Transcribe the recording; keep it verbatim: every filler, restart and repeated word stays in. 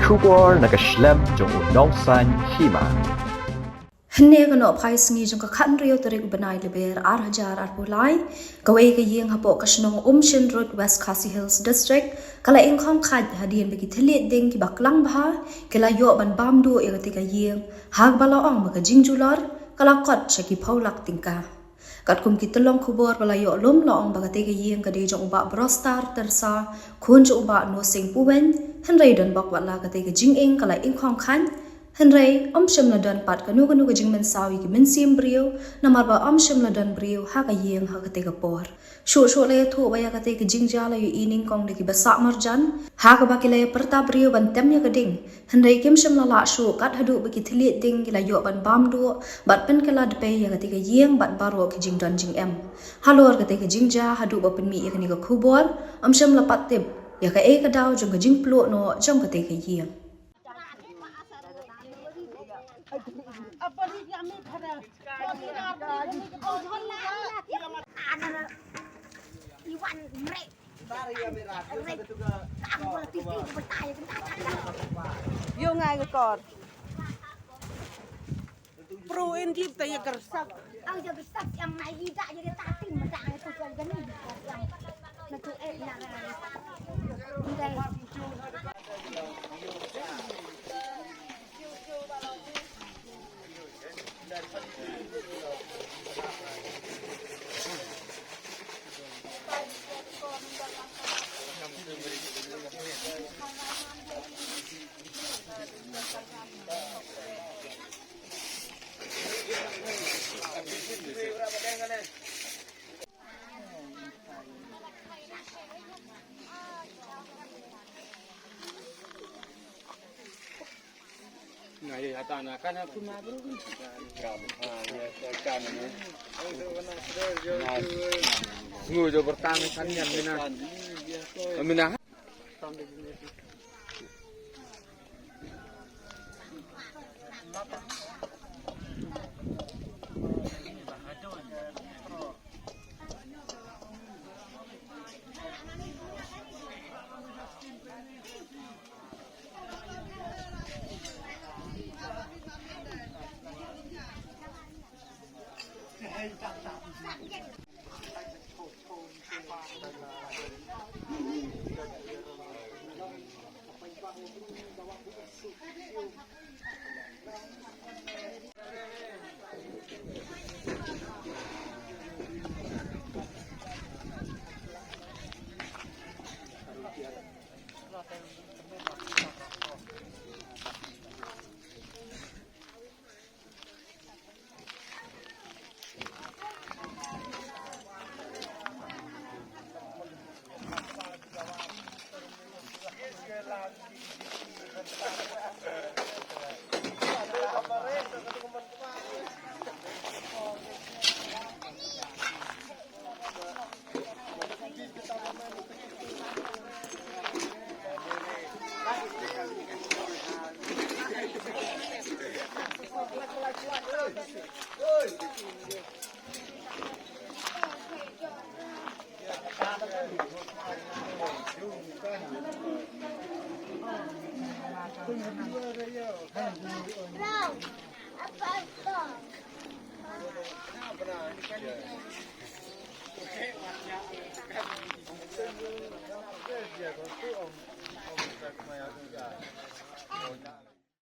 Khubor na ka shlem jong u Nongsaiñ Hima. Hynne ka nohphai sngi jong ka khathynriew tarik u bnai Lber ar hajar arphew lai, kawei ka ïing hapoh ka shnong Umshin Road, West Khasi Hills District, ka la ingkhong khait hadien ba ki thylliej ding kiba klang bha ki la ïoh ban bam duh ïa kata ka ïing, ha kaba la ong ba ka jingjulor ka la kot sha ki phew lak tyngka. Katkum ki tyllong khubor ba la ïoh lum, la ong ba kata ka ïing ka dei jong u Bah Brostar Tyrsa, khun jong u Bah Nosing Puweng, hynrei don bok wat la kata ka jingïing ka la ingkhong khait, hynrei ym shym la don pat kano kano ka jingmynsaw ïa ki mynsiem briew, namar ba ym shym la don briew ha ka ïing ha kata ka por. Shuh shuh la ïathuh ba ïa kata ka jingjia la ïohi nyngkong da kiba sah marjan, ha kaba ki la ïa pyrta briew ban tem ïa ka ding, hynrei kim shym la lah shuh kat haduh ba ki thylliej ding ki la ïoh ban bam duh bad pynkylla dpei ïa kata ka ïing bad baroh ki jingdon jingem. Halor kata ka jingjia haduh ba pynmih ïa kane ka khubor, ym shym la pat tip ïa kaei ka daw jong ka jingpluh noh jong kata ka ïing. Yo ngai ka kor. Pro in dip ta ya gersak. Ang ya gersak yang nai ida jadi tating meda itu kan gani. Na tu eh na. Ngu do bertang kan yan mina. Mina.